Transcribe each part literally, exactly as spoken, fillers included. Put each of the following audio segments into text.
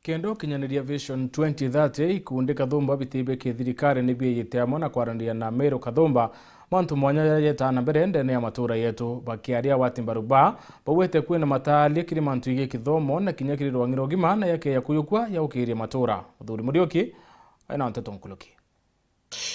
Kenda ukinyaniria Vision twenty thirty, ikundi kathumba biti bia kithirikari ni biijite amwe na kwaraniria na Meru Kathumba mantu mwanya jaria jetaa na mbere ndene ya matura yetu. Bakiaria wati mbaru ba, baugite kwina mataaria kiri mantu jegii kithomo na kinya kiri rwang'i rwa ugima na yakeya kuyukua ya gukiiria matura. Muthuri Muriuki aina nteto nkuruki.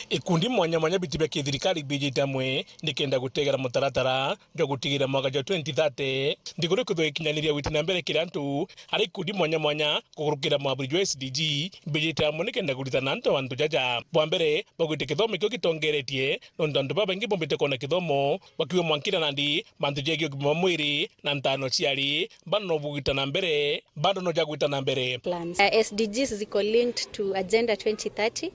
Ikundi mwanya mwanya biti bia kithirikari biijite amwe nikenda gutegera mutaratara jwa gutigira mwaka jwa twenty thirty nthiguru ikwithirwa ikinyaniria gwita na mbere kiri antu. Ari ikundi mwanya mwanya kukurukira mwaburi jwa S D G biijite amwe nikenda kuritana antu mantu jaja. Bwa mbere, baugite kithomo kio gitongeretie nontu antu babaingi bombite kwona kithomo bakiuga mwankira nandi mantu jegii ugima bwa mwiri na ntano ciari bado no bugwita na mbere, bado no jagwita na mbere. Plans. Uh, S D Gs ziko linked to Agenda twenty thirty.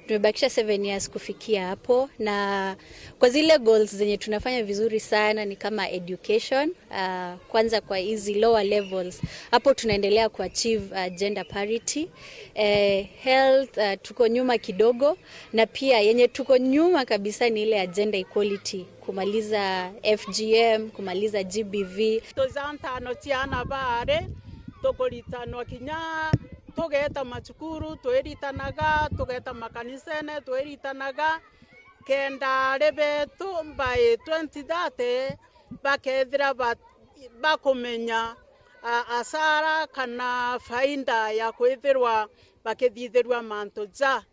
Tumebakisha seven years kufikia hapo, na kwa zile goals zenye tunafanya vizuri sana ni kama education, uh, kwanza kwa hizi lower levels, hapo tunaendelea kuachieve, uh, gender parity. Eh, health, uh, tuko nyuma kidogo, na pia yenye tuko nyuma kabisa ni ile agenda equality, kumaliza F G M, kumaliza G B V. Tujantano ciana baari, tukuritanwa kinya tugeta macukuru twiritanaga, tugeta makanisene twiritanaga, kenda ari betu by twenty thirty bakethira ba-, bakumenya, a, asara kana faida ya kwithirwa bakithithirua mantu ja.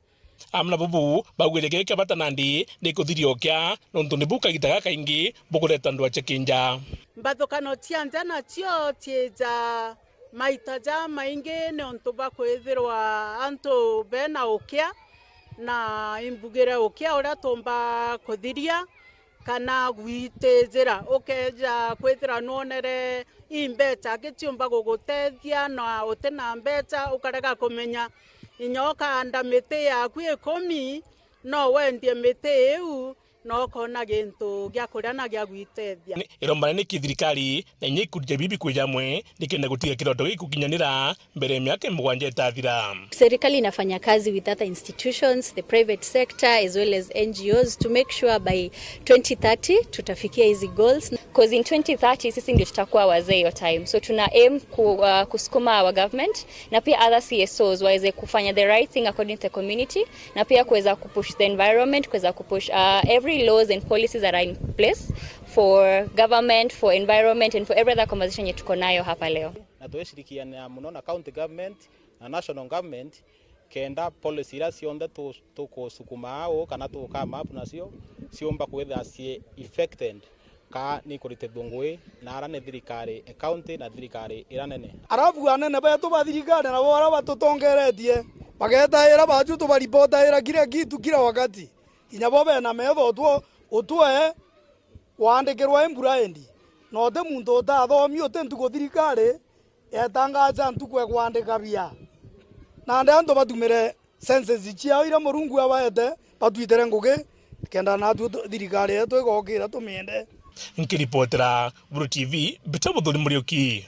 Amwe na bubu baugire giki kia bata nandi ni kuthiria ukia, nontu nibu kagita gakaingi bukureta ndwaa cia kinja. Mbathukano cia nja nacio ciija maita jamaingi niuntu bwa kwithirwa antu bena ukia, na imbugire ukia uria tuumba kuthiria kana gwitijira. Ukeeja kwithira nwonere i mbeca aki ciumba gugutethia na uti na mbeca, ukarega kumenya inya ukaanda miti yaku ikumi, no wendie miti iu, na ukoona gintu gia kuria na gia gwitethia. Ni irombane ni kithirikari na inya ikundi ja bibi kwija amwe nikenda gutiga kiroto giki gukinyanira mbere ya miaka mugwanja itathira. Serikali inafanya kazi with other institutions, the private sector, as well as N G Os, to make sure by twenty thirty tutafikia hizi goals. 'Cause in twenty thirty sisi ndio tutakuwa wazee hiyo time. So tuna aim ku, uh, kusukuma our government na pia other C S Os waweze kufanya the right thing according to the community, na pia kuweza kupush the environment, kuweza kupush, uh, every laws and policies that are in place for government, for environment and for every other conversation yenye tuko nayo hapa leo. Na twishirikiana muno na county government na national government, kenda policy iria cionthe tu-, tukusukuma au kana tuka map nacio ciumba kwithira cii effected ka ni kuritithua ngui na ara ni thirikari e county na thirikari ira nene. Arabu anene betu ba thirikari nabo bara batutongeretie bagetaira baju tubaripotaira kila kitu kila wakati. Kinya bo bena metho utwo-, utwe waandikirwa i mbureendi, na uti muntu utathomi, uti ntuku thirikari yetangaja ntuku e kwandika bia. Nandi antu batumire senses ciao iria Murungu abaete, batwitire ngugi, kenda natwe tu-, thirikari yetu igokira tumiende. Nkiripotera Buru T V, mbita Muthuri Muriuki.